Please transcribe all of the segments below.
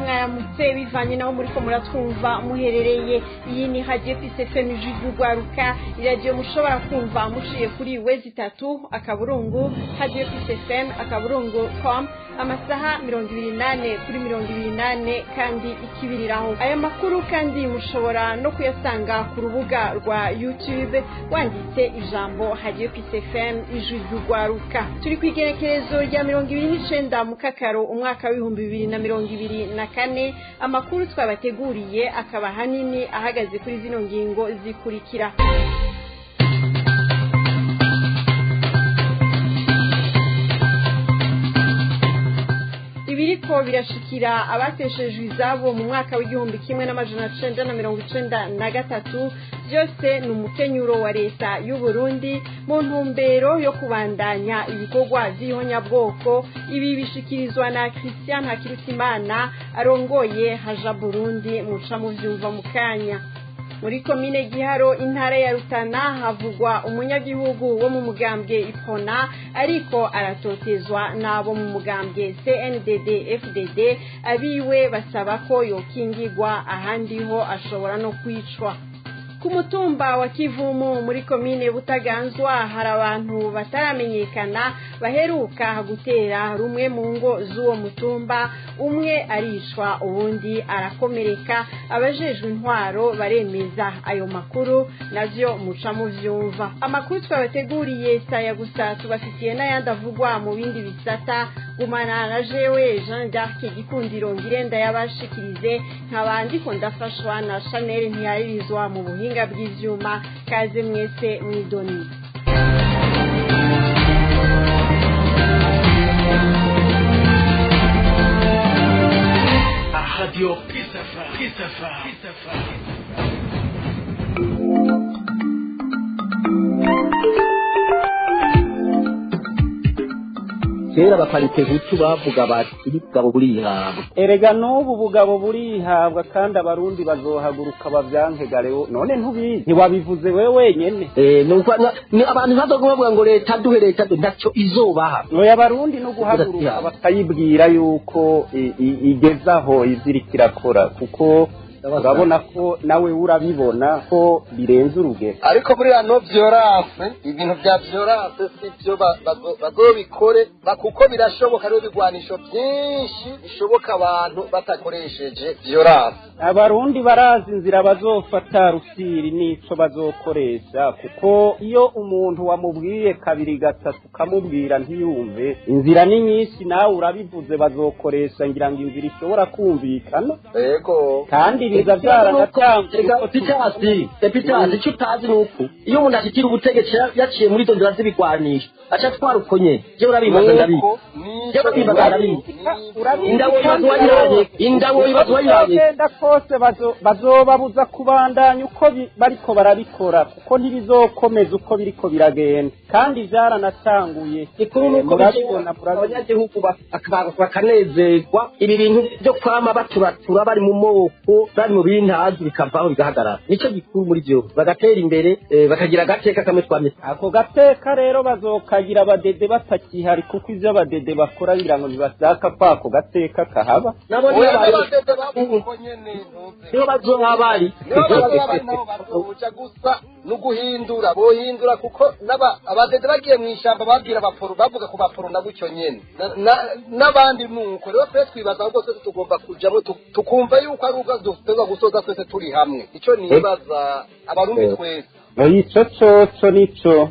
Mwaramutse, bivanye naho muriko muratwumva muherereye. Iyi ni Radio Peace FM, Ijwi ry'Urwaruka, iradiyo mushobora kumva muciye kuri www.radiopeacefm.com, amasaha 24/24 kandi ikibiriraho. Aya makuru kandi mushobora no kuyasanga ku rubuga rwa YouTube wanditse ijambo Radio Peace FM, Ijwi ry'Urwaruka. Turi ku igenekerezo rya 29 Mukakaro, umwaka w'2024. Amakuru twabateguriye akaba hanini ahagaze kuri zino ngingo zikurikira: Ibiriko birashikira abateshejwe izabo mu mwaka w'1993 byose ni umukenyuro wa leta y'u Burundi mu ntumbero yo kubandanya ibikorwa vy'ihonyabwoko. Ibi bishikirizwa na Christian Hakirutimana arongoye Haja Burundi, muca muvyumva mu kanya. Muri komine Giharo, intara ya Rutana, havugwa umunyagihugu wo mu mugambwe Ipona ariko aratotezwa n'abo mu mugambwe CNDD FDD. Abiwe basaba ko yokingigwa, ahandi ho ashobora no kwicwa. Ku mutumba wa Kivumu muri komine Butaganzwa hari abantu bataramenyekana baheruka gutera rumwe mu ngo z'uwo mutumba, umwe arishwa uwundi arakomereka. Abajejwe intwaro baremeza ayo makuru, navyo muca muvyumva. Amakuru twabateguriye saya gusa, tubafitiye n'ayandi avugwa mu bindi bisata. Gumana na jewe Jean d'Arc Gikundiro, ngirenda yabashikirize, nkaba ndiko ndafashwa na Chanel Ntiyaririzwa mu buhinga bw'ivyuma. Kaze mwese mwidoni. Radio Peace FM. Peace FM. Peace FM. Kera abaparitehutu bavuga bati ubugabo burihabwa. Erega n'ubu bugabo burihabwa, kandi Abarundi bazohaguruka bavyanke garewo. None ntubizi, ntiwabivuze wewe wenyene. Abantu ntazoga bavuga ngo leta duhe, leta duhe, ntacyo izobaha. Oya, Abarundi no guhaguruka bakayibwira yuko igezaho ivyo irakora, kuko urabona ko nawe urabibona ko birenze urugero. Ariko buriya no violence, ibintu bya violence si byo, bazobikore kuko birashoboka. Rero ibigwanisho byinshi bishoboka abantu batakoresheje violence. Abarundi barazi inzira bazofata, rusiri n'ico bazokoresha, kuko iyo umuntu wamubwiye kabiri gatatu ukamubwira ntiyumve, inzira ni nyinshi. Nawe urabivuze, bazokoresha ngira ngo inzira ishobora kumvikana. Yego. Kandi biza byaranatanzwe. Epitasi, Epitasi, icyo utazi ni uko iyo umuntu ashikira ubutegetsi yaciye muri izo nzira z'ibigwanisho aca atwara uko nyene. Jewe urabibaza ndabizi, jewe urabibaza ndabizi. Indabo ibibazo wayihaye, indabo ibibazo wayihaye. Bagenda kose bazobabuza kubandanya uko bariko barabikora, kuko ntibizokomeza uko biriko biragenda, kandi byaranatanguye. Ikuru nuko murabibona, murabibona. Abanyagihugu bakanezerwa, ibi bintu byo kwama baturatura bari mu moko, bari mu bintazi, bikavaho bigahagarara, nicyo gikuru muri byo, bagatera imbere, bakagira agateka kamwe twamye. Ako gateka rero bazokagira abadede batakihari, kuko ivyo abadede bakora ngira ngo ntibashaka ko ako gateka kahaba. Nabo niyo Oya, bari n'abadede bavuga uko nyene, ntuze. Niyo bazoba bari. Nibo bazoba bari, nabo bazoja gusa no guhindura, bohindura, kuko n'aba abadede bagiye mu ishamba babwira abaporo, bavuga ku baporo na gutyo nyene. N'abandi nuko rero twe twibaza ahubwo twese tugomba kujamwo, tukumva yuko ari ubwo dutegerezwa gusoza twese turi hamwe. Ico nibaza, Abarundi twese. Oya, ico coco nico.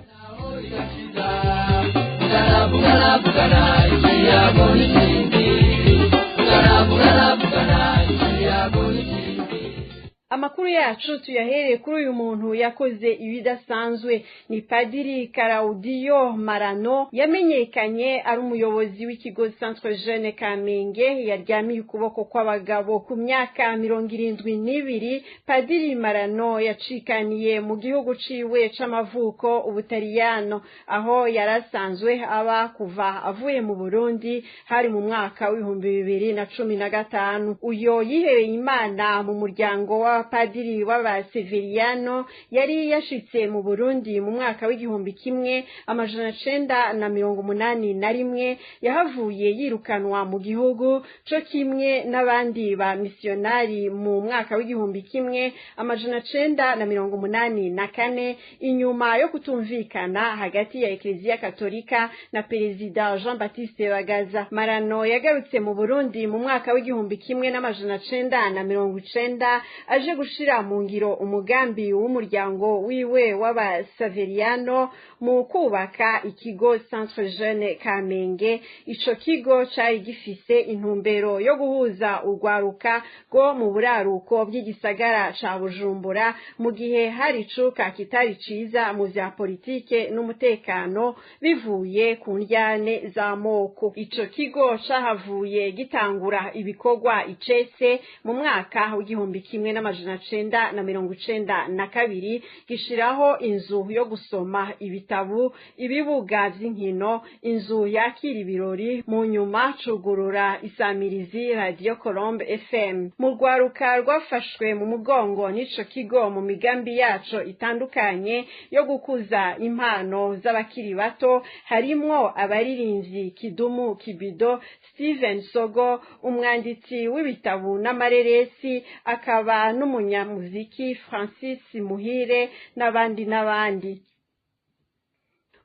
Amakuru yacu tuyahereye kuri uyu muntu yakoze ibidasanzwe. Ni Padiri Karaudiyo Marano, yamenyekanye ari umuyobozi w'ikigo Centre Jeune Kamenge, yaryamiye ukuboko kw'abagabo. Ku myaka 72, Padiri Marano yacikaniye mu gihugu ciwe c'amavuko, Ubutaliyano, aho yari asanzwe aba kuva avuye mu Burundi, hari mu mwaka w'2015. Uyo yihebeye Imana mu muryango wa w'abapadiri w'abaseveriyano yari yashitse mu Burundi mu mwaka w'1981, yahavuye yirukanwa mu gihugu co kimwe n'abandi ba misiyonari mu mwaka w'1984, inyuma yo kutumvikana hagati ya Eklezia Katolika na Perezida Jean Baptiste Bagaza. Marano yagarutse mu Burundi mu mwaka w'1990 aje gushira mu ngiro umugambi w'umuryango wiwe w'abasaveriyano mu kubaka ikigo Centre Jeune Kamenge. Ico kigo cari gifise intumbero yo guhuza urwaruka rwo mu buraruko bw'igisagara ca Bujumbura mu gihe hari icuka kitari ciza mu vya politike n'umutekano bivuye ku ndyane z'amoko. Ico kigo cahavuye gitangura ibikorwa icese mu mwaka w'1992, gishiraho inzu yo gusoma ibitabu, ibibuga vy'inkino, inzu yakira ibirori, mu nyuma cugurura isamirizi Radio Colombe FM. Mu rwaruka rwafashwe mu mugongo n'ico kigo mu migambi yaco itandukanye yo gukuza impano z'abakiri bato harimwo abaririmbyi Kidumu Kibido, Steven Sogo, umwanditsi w'ibitabu n'amareresi, akaba n'umunyamuziki Francis Muhire n'abandi n'abandi.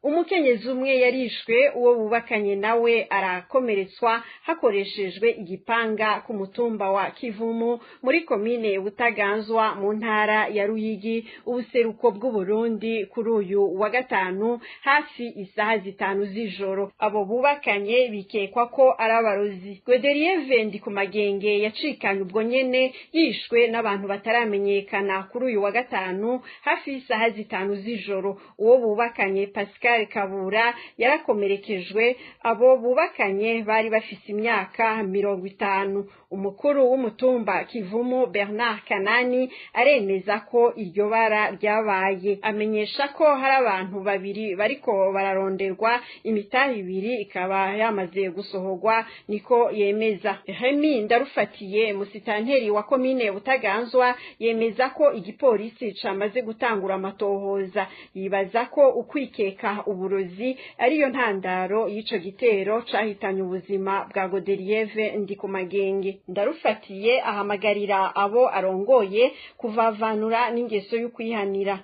Umukenyezi umwe yarishwe, uwo bubakanye nawe arakomeretswa hakoreshejwe igipanga ku mutumba wa Kivumu muri komine Butaganzwa mu ntara ya Ruyigi, ubuseruko bw'Uburundi, kuri uyu wa gatanu hafi isaha 5 z'ijoro. Abo bubakanye bikekwa ko ari abarozi. Godelier Vendi ku magenge yacikanye ubwo nyene yishwe n'abantu bataramenyekana kuri uyu wa gatanu hafi isaha 5 z'ijoro. Uwo bubakanye Pascal Kabura yarakomerekejwe. Abo bubakanye bari bafise imyaka 50. Umukuru w'umutumba Kivumu Bernard Kanani aremeza ko iryo bara ryabaye, amenyesha ko hari abantu babiri bariko bararonderwa, imitahe 2 ikaba yamaze gusohorwa, niko yemeza. Remy Ndarufatiye, musitanteri wa komine Butaganzwa, yemeza ko igipolisi camaze gutangura amatohoza. Yibaza ko ukwikeka uburozi ariyo ntandaro y'ico gitero cahitanye ubuzima bwa Godelieve Ndikumagenge. Ndarufatiye ahamagarira abo arongoye kuvavanura n'ingeso y'ukwihanira.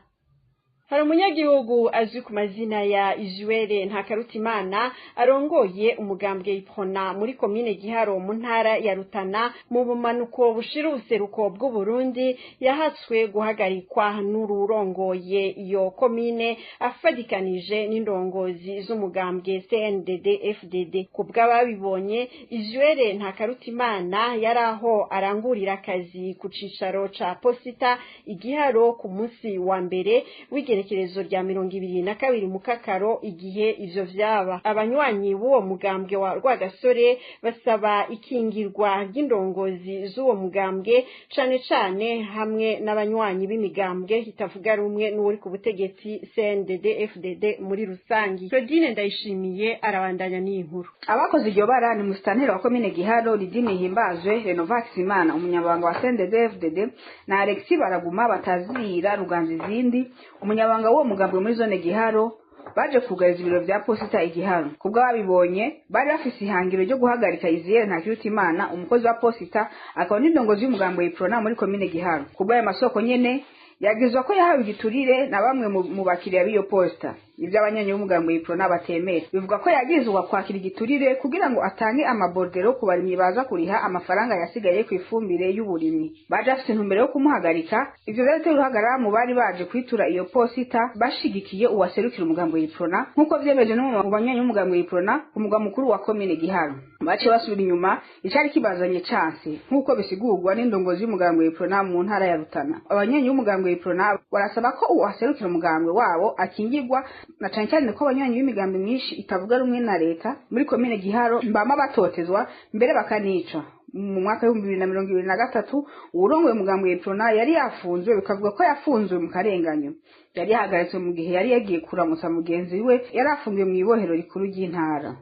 Hari umunyagihugu azwi ku mazina ya Izuere Ntakarutimana arongoye umugambwe Iprona muri komine Giharo mu ntara ya Rutana mu bumanuko bushira ubuseruko bw'Uburundi, yahatswe guhagarikwa n'ururongoye iyo komine afadikanije n'indongozi z'umugambwe CNDD FDD. Kubw'ababibonye, Izuere Ntakarutimana yaraho arangurira akazi ku cicaro ca posita Igiharo ku munsi wa mbere w'igerekerezo rya 22 Mukakaro igihe ivyo vyaba. Abanywanyi b'uwo mugambwe wa Rwagasore basaba ikingirwa ry'indongozi z'uwo mugambwe, cane cane hamwe n'abanywanyi b'imigambwe itavuga rumwe n'uri ku butegetsi CNDD FDD muri rusangi. Claudine Ndayishimiye arabandanya n'inkuru. Abakoze iryo bara ni musitanteri wa komine Giharo Lidine Himbazwe, Renovax Imana umunyabanga wa CNDD FDD na Alexis Baraguma batazira Ruganzi zindi umunyabanga w'uwo mugambwe muri zone Giharo, baje kugariza ibiro vya posita Igiharo. Kubwo babibonye bari bafise ihangiro ryo guhagarika Iziere Ntakirutimana, umukozi wa posita akaba n'indongozi y'umugambwe Iprona muri komine Giharo. Kubwo ayo masoko nyene yagizwa ko yahawe igiturire na bamwe mu bakiriya b'iyo posta, ivyo abanyanyi b'umugambwe Iprona batemera. Bivuga ko yagizwa kwakira igiturire kugira ngo atange amabordero ku barimyi baza kuriha amafaranga yasigaye ku ifumbire y'uburimyi. Baje afise intumbero yo kumuhagarika. Ivyo vyateye uruhagarara mu bari baje kwitura iyo posita bashigikiye uwaserukira umugambwe Iprona, nk'uko vyemeje no mu banyanyi b'umugambwe Iprona ku mugwa mukuru wa komine Giharo. Baciye basubira inyuma icari kibazanye canse, nk'uko bisigurwa n'indongozi y'umugambwe Iprona mu ntara ya Rutana. Abanyanyi b'umugambwe Iprona barasaba ko uwaserukira umugambwe wabo akingirwa, na cane cyane ko abanywanyi b'imigambi myinshi itavuga rumwe na leta muri komine Giharo bama batotezwa mbere bakanica. Mu mwaka w'2023 uwurongoye umugambwe Iprona yari yafunzwe, bikavuga ko yafunzwe mu karenganyo. Yari yahagaritswe mu gihe yari yagiye kuramutsa mugenzi we yari afungiwe mu ibohero rikuru ry'intara.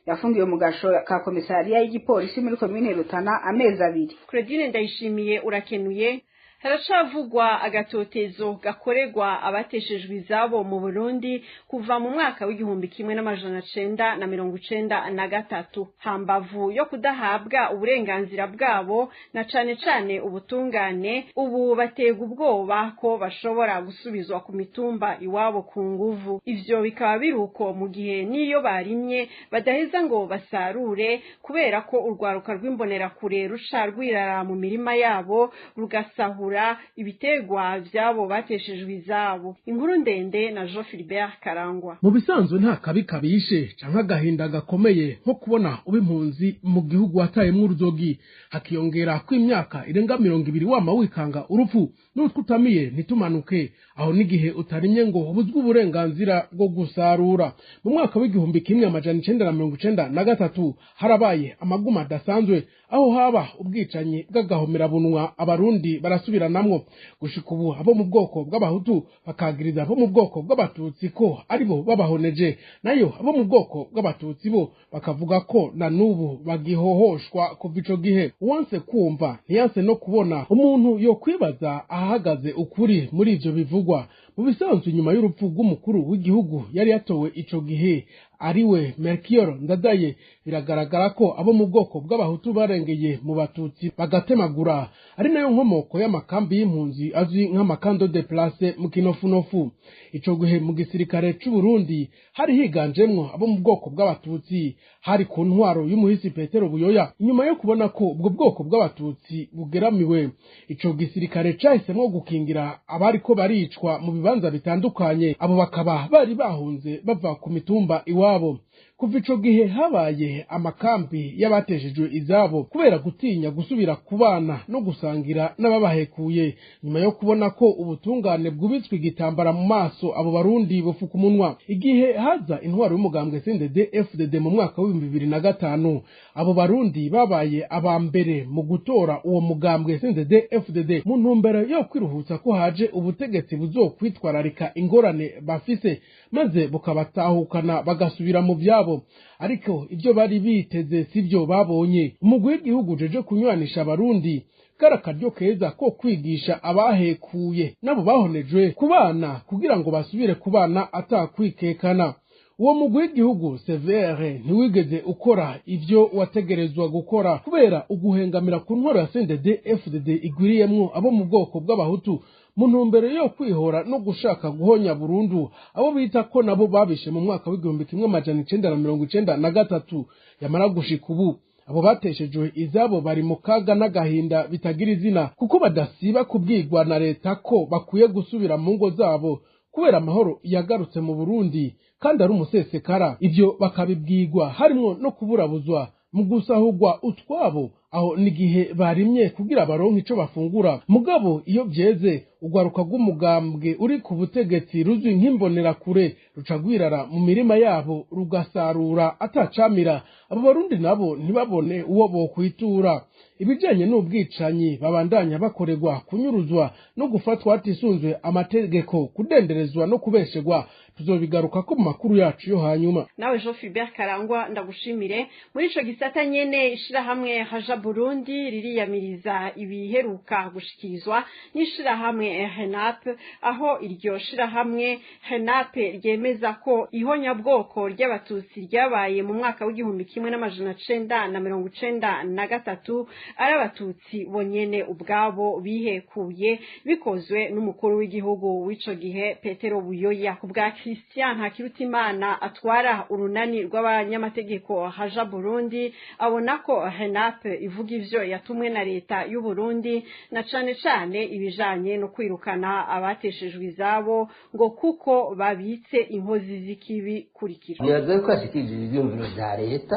Yafungiwe mu gasho ka komisariya y'igipolisi muri komine Rutana amezi 2. Claudine Ndayishimiye urakenuye. Haracavugwa agatotezo gakorerwa abateshejwe izabo mu Burundi kuva mu mwaka w'1993, hambavu yo kudahabwa uburenganzira bwabo na cane cane ubutungane. Ubu batega ubwoba ko bashobora gusubizwa ku mitumba iwabo ku nguvu. Ivyo bikaba biruko mu gihe n'iyo barimye badaheza ngo basarure, kubera ko urwaruka rw'imbonerakure ruca rwirara mu mirima yabo rugasahura ibitegwa vyabo bateshejwe izabo. Inkuru ndende na Jean Philbert Karangwa. Mu bisanzwe nta kabi kabishe canke agahinda gakomeye nko kubona uba impunzi mu gihugu watayemwo uruzogi, hakiyongera ko imyaka irenga 20 wama wikanga urupfu n'utwo utamiye ntitumanuke, aho n'igihe utarimye ngo ubuzwe uburenganzira bwo gusarura. Mu mwaka w'1993 harabaye amaguma adasanzwe, aho haba ubwicanyi bw'agahomerabunwa, abarundi barasubiranamwo. Gushika ubu abo mu bwoko bw'abahutu bakagiriza abo mu bwoko bw'abatutsi ko aribo babahoneje, nayo abo mu bwoko bw'abatutsi bo bakavuga ko na n'ubu bagihohoshwa kuva ico gihe. Uwanse kumva ntiyanse no kubona. Umuntu yo kwibaza ahagaze ukuri muri ivyo bivugwa. Mu bisanzwe, inyuma y'urupfu rw'umukuru w'igihugu yari yatowe ico gihe, ariwe Melchior Ndadaye, biragaragara ko abo mu bwoko bw'abahutu barengeye mu batutsi bagatemagura, ari nayo nkomoko y'amakambi y'impunzi azwi nk'ama camps de déplacés mu kinofunofu. Ico gihe mu gisirikare c'u Burundi hari higanjemwo abo mu bwoko bw'abatutsi, hari ku ntwaro y'umuhisi Petero Buyoya. Inyuma yo kubona ko ubwo bwoko bw'abatutsi bugeramiwe, ico gisirikare cahisemwo gukingira abariko baricwa mu bibanza bitandukanye, abo bakaba bari bahunze bava ku mitumba iwabo. Kuva ico gihe habaye amakambi y'abateshejwe izabo kubera gutinya gusubira kubana no gusangira n'ababahekuye. Nyuma yo kubona ko ubutungane bwubitswe igitambara mu maso, abo barundi bufuka umunwa. Igihe haza intwaro y'umugambwe CNDD FDD mu mwaka w'2005, abo barundi babaye aba mbere mu gutora uwo mugambwe CNDD FDD mu ntumbero yo kwiruhutsa ko haje ubutegetsi buzokwitwararika ingorane bafise, maze bukabatahukana bagasubira mu vyabo. Ariko ibyo bari biteze sivyo babonye. Umugwi w'igihugu ujejwe kunywanisha abarundi kari akaryo keza ko kwigisha abahekuye nabo bahonejwe kubana, kugira ngo basubire kubana atakwikekana. Uwo mugwi w'igihugu CVR ntiwigeze ukora ivyo wategerezwa gukora kubera uguhengamira ku ntwaro ya CNDD FDD igwiriyemwo abo mu bwoko bw'abahutu, mu ntumbero yo kwihora no gushaka guhonya burundu abo bita ko nabo babishe mu mwaka w'1993. Yamara gushika ubu abo bateshejwe izabo bari mu kaga n'agahinda bitagira izina, kuko badasiba kubwirwa na leta ko bakwiye gusubira mu ngo zabo kubera amahoro yagarutse mu Burundi kandi ari umusesekara. Ivyo bakabibwirwa harimwo no kuburabuzwa mu gusahurwa utwabo, aho n'igihe barimye kugira baronke ico bafungura. Mugabo iyo vyeze, urwaruka rw'umugambwe uri ku butegetsi ruzwi nk'imbonerakure ruca rwirara mu mirima yabo rugasarura atacamira. Abo barundi nabo ntibabone uwo bokwitura. Ibijanye n'ubwicanyi babandanya bakorerwa, kunyuruzwa no gufatwa hatisunzwe amategeko, kudenderezwa no kubeshegwa, tuzobigarukako mu makuru yacu yo hanyuma. Nawe Jean Philbert Karangwa, ndagushimire. Muri ico gisata nyene, ishirahamwe Haja Burundi ririyamiriza ibiheruka gushikirizwa n'ishirahamwe RENAP, aho iryo shirahamwe RENAP ryemeza ko ihonyabwoko ry'abatutsi ryabaye mu mwaka w'1993 ari abatutsi bonyene ubwabo bihekuye, bikozwe n'umukuru w'igihugu w'ico gihe Petero Buyoya. Ku bwa Christian Ntakirutimana atwara urunani rw'abanyamategeko Haja Burundi, abona ko RENAP ivuga ivyo yatumwe na leta y'u Burundi, na cane cane ibijanye no kwirukana abateshejwe izabo ngo kuko babitse inkozi z'ikibi. Kurikira. Nibaza ko yashikirije ivyiyumviro vya leta,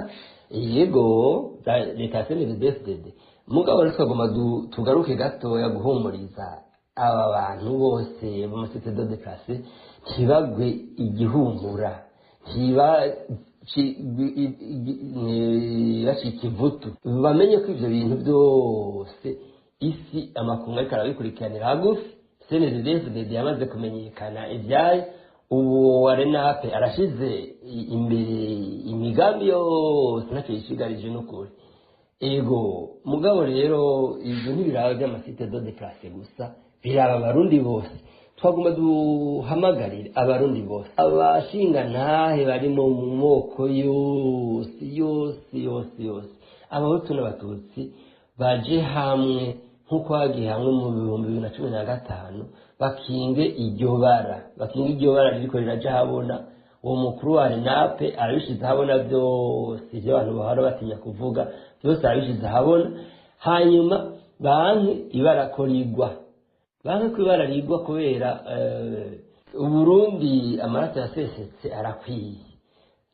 yego, leta ya CNDD-FDD. Mugabo rero twagomba tugaruke gatoya guhumuriza aba bantu bose bo muri société de déplacés, ntibagwe igihumura, ntibacike ivutu, bamenye ko ivyo bintu byose isi amakungu ariko arabikurikiranira hagufi. CNDD-FDD yamaze kumenyekana ivyayo. Ubu wa RENAP arashize imbere imigambi yose, ntacyo yishigarije n'ukuri. Ego, mugabo rero ibyo ntibiraba by'ama sites de déplacés gusa, biraba Abarundi bose. Twagomba duhamagarire Abarundi bose, abashingantahe barimo mu moko yose yose yose yose, Abahutu n'Abatutsi, baje hamwe nk'uko bagiye hamwe mu 2015, bakinge iryo bara, bakinge iryo bara ririko riraja habona. Uwo mukuru wa RENAPE arabishize ahabona byose, ibyo abantu bahora batinya kuvuga byose arabishize ahabona. Hanyuma banki ibara ko rigwa, banki ko ibara rigwa, kubera Uburundi amaraso yasesetse arakwiye.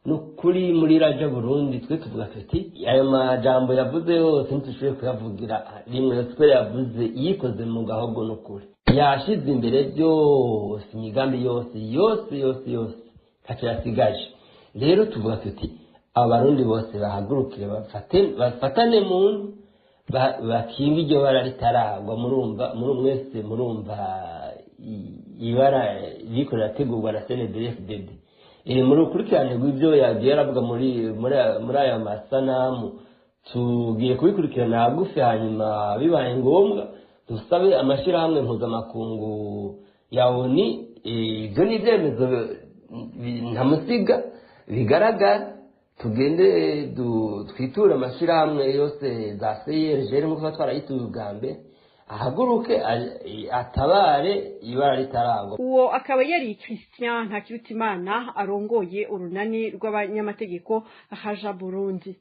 Ni ukuri, muri Raja Burundi twe tuvuga tuti ayo majambo yavuze yose ntitushoboye kuyavugira rimwe yose, ko yavuze yikoze mu gahogo. Ni ukuri yashize imbere byose, imigambi yose yose yose yose, ntacyo yasigaje. Rero tuvuga tuti Abarundi bose bahagurukire, bafatane mu bakinga iryo bara ritaragwa. Murumva, muri mwese murumva ibara ririko rirategurwa na CNDD-FDD. Muri ukurikirane rw'ibyo yagiye aravuga muri aya masanamu, tugiye kubikurikirana hagufi, hanyuma bibaye ngombwa dusabe amashyirahamwe mpuzamakungu ya ONU. Ibyo ni ibyemezo ntamusiga bigaragara. Tugende twiture amashyirahamwe yose za CIRGL nk'uko tuba twarayituye ubwa mbere, ahaguruke atabare ibara ritaragwa. Uwo akaba yari Christian Ntakirutimana, arongoye urunani rw'abanyamategeko Haja Burundi.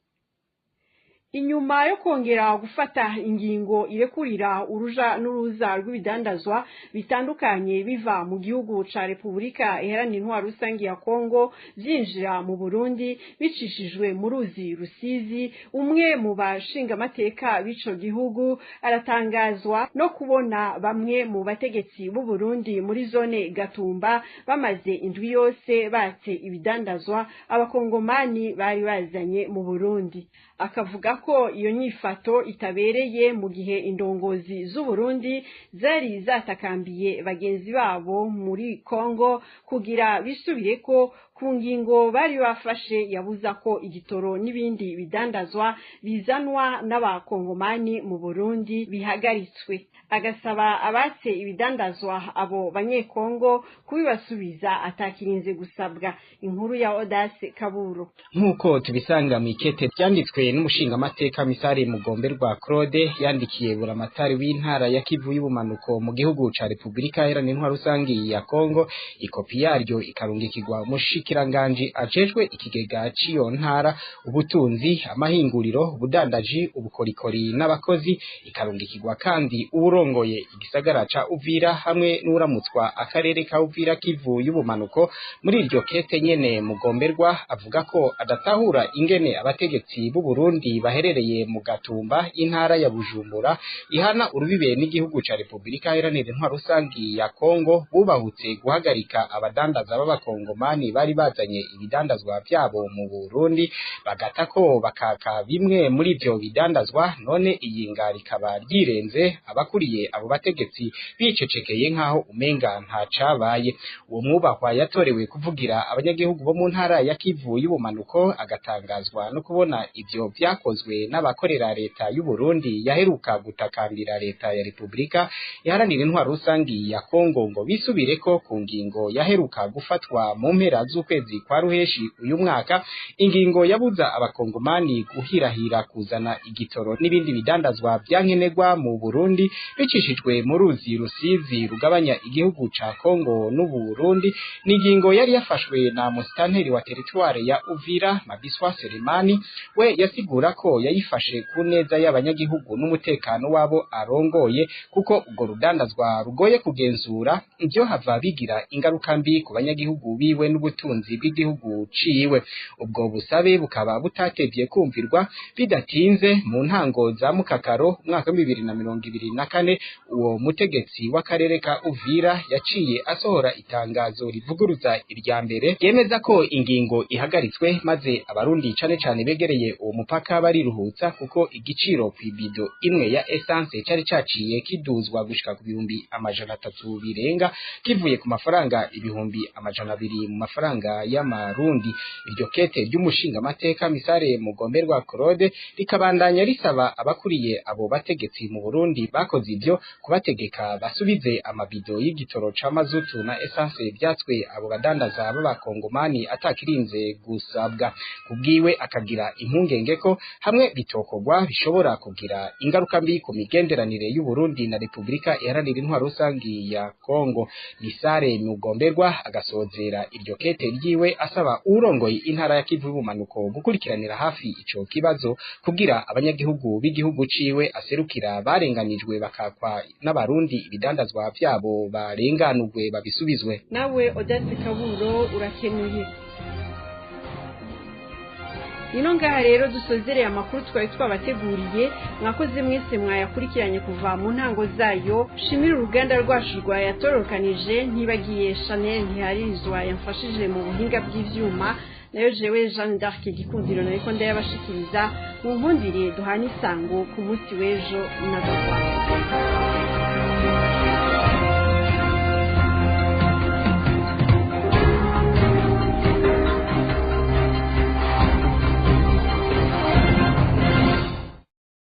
Inyuma yo kongera gufata ingingo irekurira uruja n'uruza rw'ibidandazwa bitandukanye biva mu gihugu ca Repubulika Iharanira Intwaro Rusange ya Kongo vyinjira mu Burundi bicishijwe mu ruzi Rusizi, umwe mu bashingamateka b'ico gihugu aratangazwa no kubona bamwe mu bategetsi b'u Burundi muri zone Gatumba bamaze indwi yose batse ibidandazwa Abakongomani bari bazanye mu Burundi. Akavuga ko iyo nyifato itabereye mu gihe indongozi z'u Burundi zari zatakambiye bagenzi babo muri Kongo kugira bisubire ko ku ngingo bari bafashe yabuza ko igitoro n'ibindi bidandazwa bizanwa n'Abakongomani mu Burundi bihagaritswe. Agasaba abatse ibidandazwa abo Banyekongo kubibasubiza atakirinze gusabwa. Inkuru ya Odase Kaburo. Nk'uko tubisanga mu ikete ryanditswe n'umushingamateka Misari Mugomberwa Claude, yandikiye buramatari w'intara ya Kivu y'ubumanuko mu gihugu ca Repubulika Iharanira Intwaro Rusangi ya Kongo, ikopi yaryo ikarungikirwa umushikiranganji ajejwe ikigega c'iyo ntara, ubutunzi, amahinguriro, ubudandaji, ubukorikori n'abakozi, ikarungikirwa kandi uwurongoye igisagara ca Uvira hamwe n'uramutswa akarere ka Uvira, Kivu y'ubumanuko. Muri iryo kete nyene, Mugomberwa avuga ko adatahura ingene abategetsi b'u Burundi baherereye mu Gatumba, intara ya Bujumbura ihana urubibe n'igihugu ca Repubulika Iharanira Intwaro Rusangi ya Kongo, bubahutse guhagarika abadandaza b'Abakongomani bari bazanye ibidandazwa vyabo mu Burundi, bagata ko bakaka bimwe muri ivyo bidandazwa. None iyinga rikaba ryirenze, abakuriye abo bategetsi bicecekeye nk'aho umenga ntacabaye. Uwo mwubahwa yatorewe kuvugira abanyagihugu bo mu ntara ya Kivu y'ubumanuko agatangazwa no kubona ivyo vyakozwe n'abakorera leta y'u Burundi yaheruka gutakambira leta ya Repubulika Iharanira Intwaro Rusangi ya Kongo ngo bisubireko ku ngingo yaheruka gufatwa mu mpera z'ukwezi kwa Ruheshi uyu mwaka, ingingo yabuza Abakongomani guhirahira kuzana igitoro n'ibindi bidandazwa vyankenerwa mu Burundi bicishijwe mu ruzi Rusizi rugabanya igihugu ca Kongo n'Uburundi. Ni ingingo yari yafashwe na musitanteri wa teritware ya Uvira, Mabiswa Selemani. We yasigura ko yayifashe ku neza y'abanyagihugu n'umutekano wabo arongoye, kuko urwo rudandazwa rugoye kugenzura, ivyo hava bigira ingaruka mbi ku banyagihugu biwe n'ubutunzi bw'igihugu ciwe. Ubwo busabe bukaba butatevye kumvirwa. Bidatinze, mu ntango za Mukakaro umwaka wa 2024, uwo mutegetsi w'akarere ka Uvira yaciye asohora itangazo rivuguruza irya mbere, ryemeza ko ingingo ihagaritswe, maze Abarundi cane cane begereye uwo umupaka bariruhutsa kuko igiciro kw'ibido imwe ya essence cari caciye kiduzwa gushika ku 300,000 birenga kivuye ku mafaranga 200,000 mu mafaranga y'amarundi. Iryo kete ry'umushinga mateka Misare Mugomberwa Claude rikabandanya risaba abakuriye abo bategetsi mu Burundi bakoze ivyo kubategeka basubize amabido y'igitoro ca mazutu na essence byatswe abo badandaza b'abakongomani atakirinze gusabwa. Kubwiwe akagira impungenge ko hamwe bitokogwa bishobora kugira ingaruka mbi ku migenderanire y'u Burundi na Republika Iharanira Intwaro Rusangi ya Kongo. Misare Mugomberwa agasozera iryo kete ryiwe asaba urongoye intara ya Kivu y'ubumanuko gukurikiranira hafi ico kibazo kugira abanyagihugu b'igihugu ciwe aserukira barenganijwe bakakwa n'abarundi ibidandazwa vyabo barenganurwe babisubizwe. Nawe Odette Kaburo urakenuye. Ino ngaha rero dusozereye amakuru twari twabateguriye, mwakoze mwese mwayakurikiranye kuva mu ntango zayo. Shimira uruganda rwacu rwayatorokanije, ntibagiye Chanel Ntiharirizwa yamfashije mu buhinga bw'ivyuma, nayo jewe Jeanne d'Arc Gikundiro nariko ndayabashikiriza. Mu nkundire duhana isango ku munsi w'ejo na gakwa.